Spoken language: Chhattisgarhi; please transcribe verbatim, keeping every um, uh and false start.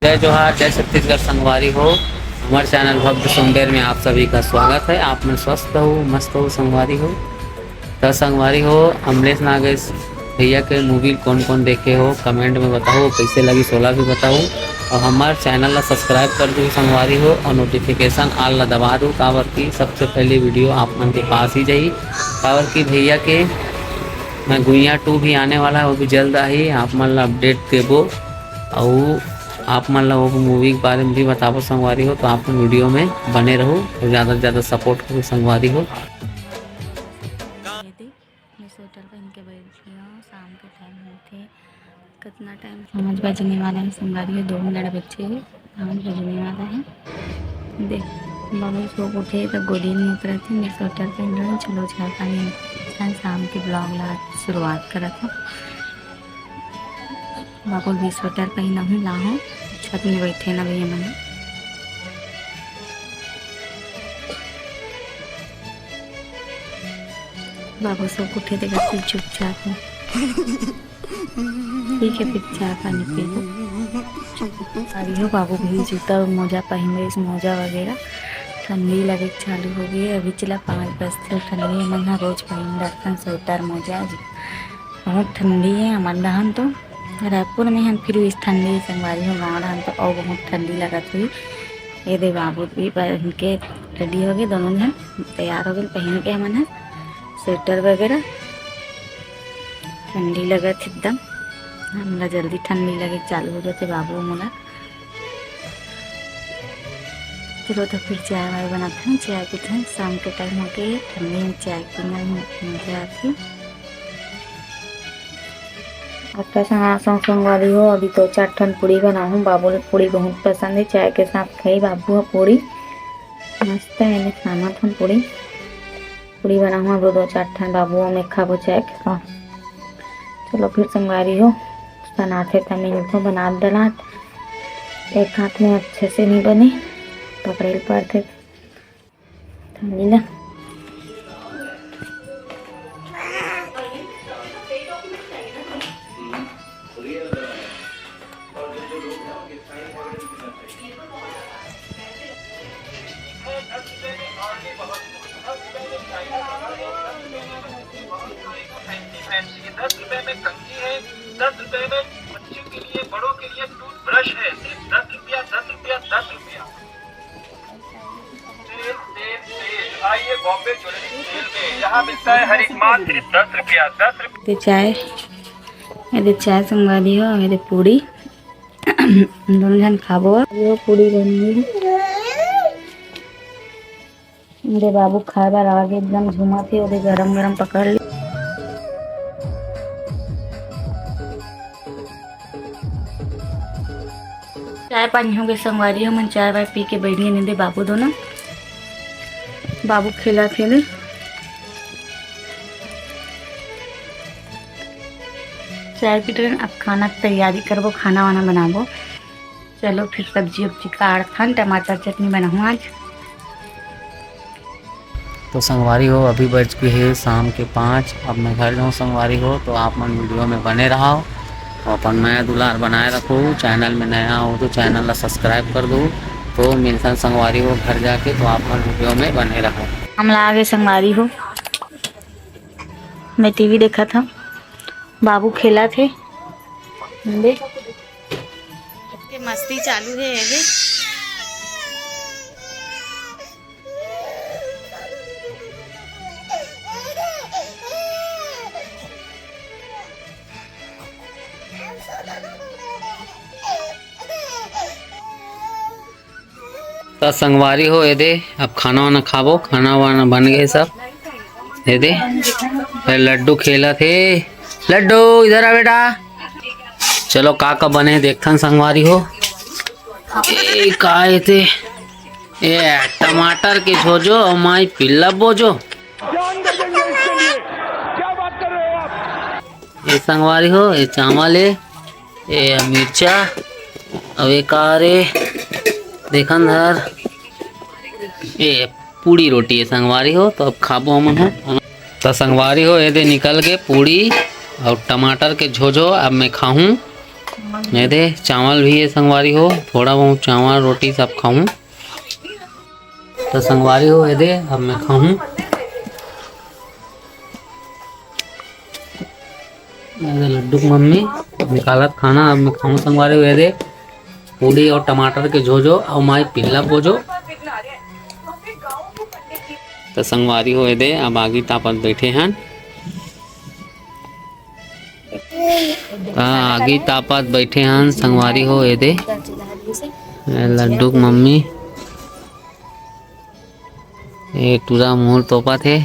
जय जोहार, जय छत्तीसगढ़ संगवारी हो। हमारे चैनल भव्य सोंडेर में आप सभी का स्वागत है। आप मन स्वस्थ हो, मस्त हो संगवारी हो। तो संगवारी हो, अमलेश नागेश भैया के मूवी कौन कौन देखे हो, कमेंट में बताओ, कैसे लगी सोला भी बताओ। और हमारे चैनल ला सब्सक्राइब कर दो संगवारी हो, और नोटिफिकेशन ऑल ला दबा दो, काबर की सबसे पहले वीडियो आप मन के पास ही जाही। काबर की भैया के मैं गुइया टू भी आने वाला है, वो भी जल्द आही, आप मन ला अपडेट देबो। और आप मन ला वो मूवी के बारे में भी बताबो संगवारी हो, तो आप मन वीडियो में बने रहो और ज़्यादा से ज़्यादा सपोर्ट करो संगवारी हो। ये देख, मैं स्वेटर पहन के बैठ गया हूँ, शाम के टाइम होते। कितना टाइम? पाँच बजने वाला है संगवारी हो, दो मिनट बचे हैं, पाँच बजने वाला है। देख, बाबू सो उठे तो गोदी में उतरत है, मैं स्वेटर पहन रही हूँ। चलो चाय पानी, शाम के ब्लॉग ला शुरुआत करत हूँ। बाबू भी स्वेटर पहना हूँ, ला हूँ, छत में बैठे ना भैया मन। बाबू सब उठे, देखा फिर चुपचाप है। ठीक है, फिर चाय पानी पी लो। अरे हो, बाबू भी जूता और मोजा पहन रहे, मोजा वगैरह। ठंडी लगे चालू हो गई है। अभी चला पाँच बजते, ठंडी मन ह रोज पहन रखन स्वेटर मोजा। बहुत ठंडी है हमारे डहान तो, रायपुर में हम फिर भी ठंडी है संगवारी हो, गाँव डहान तो और बहुत ठंडी लगत हुई। ये दे बाबू भी पहन के रेडी हो गए, दोनों जन तैयार हो गए, पहन के हमन ह स्वेटर वगैरह। ठंडी लगत हे एकदम, हमला जल्दी ठंडी लगे चालू हो जाते बाबू मोला। चलो तो फिर चाय वाय बनाते हैं, चाय पीते हैं, शाम के टाइम हो गए, ठंडी में चाय पीना ही मजा आती। अब तो संग संगवारी हो, अभी तो चार ठन पूड़ी बनाहूँ, बाबू ल पूड़ी बहुत पसंद है, चाय के साथ खाई बाबू ह पूड़ी। मस्त है, एने खाना थन पूड़ी, पूड़ी बनाहूँ अब दो चार ठन बाबू में खाबो चाय के साथ। चलो फिर संगवारी हो, बनाते त मिलतो बनात बनात, एक हाथ में अच्छे से नहीं बने, पकड़े ल पड़ते थाली ला। दस रुपए में कंघी है, दस रुपए में बच्चों के लिए, बड़ों के लिए टूथब्रश है, सिर्फ दस रुपया, दस रुपया, दस रुपया। तेल, तेल, तेल। आइए बॉम्बे ज्वेलरी तेल में, यहाँ मिलता है हर एक माल सिर्फ दस रुपया, दस रुपया। ते चाय, ये दे चाय संगवारी हो, ये दे पूड़ी। दोनों जन खाबो। ये पूड़ी बन गई। मेरे बाबू खाए बर आगे एकदम झूमत हे, ओदे गरम गरम पकड़ ले। चाय पानी हो गए संगवारी, हमन चाय वाय पी के बैठ गए। दे बाबू दोनों, बाबू खेला खेले। चाय पी के अब खाना के तैयारी करबो, खाना वाना बनाबो। चलो फिर सब्जी उब्जी काटथन, टमाटर चटनी बनाहूँ आज। तो संगवारी हो, अभी बज गए हे शाम के पाँच। अब मैं घर जाऊँ संगवारी हो, तो आप मन वीडियो में बने रहो, तो अपन मया दुलार बनाए रखो। चैनल में नया हो तो चैनल ला सब्सक्राइब कर दो। तो मिलथन संगवारी हो घर जाके, तो आप मन वीडियो में बने रहो। हमला आगे संगवारी हो, मैं टीवी देखत हूँ, बाबू खेलत हे, देख के मस्ती चालू हे एदे। त संगवारी हो, एदे अब खाना वाना खाबो, खाना वाना बन गए सब। एदे, ए लड्डू खेलत हे। लड्डू, इधर आ बेटा। चलो, का का बने हे देखथन संगवारी हो। ए, का एते? ए, टमाटर के झोझो अउ माई पिल्ला बोझो। जान दे देंगे इसके लिए। क्या बात कर रहे हो आप? ए संगवारी हो, ए चावल ए, ए मिर्चा, अउ ए का रे, देखन धर, ए पूड़ी रोटी ए संगवारी हो, तो अब खाबो हमन ह। त संगवारी हो, एदे निकल के पूड़ी अउ टमाटर के झोझो, अब मैं खाहूँ। ये दे, चावल भी हे संगवारी हो, थोड़ा बहुत चावल रोटी सब खाहूँ। त संगवारी हो, ये दे, अब मैं खाहूँ। ये दे लड्डू के मम्मी निकालत खाना, अब मैं खाहूँ संगवारी हो, ये दे, पूड़ी अउ टमाटर के झोझो अउ माई पिल्ला पोजो। त संगवारी हो, ये दे, अब आगी तापत बैठे हन। त आगी तापत बैठे हन संगवारी हो, ये दे, ये लड्डू के मम्मी, ये टूरा मुहूर तोपत हे।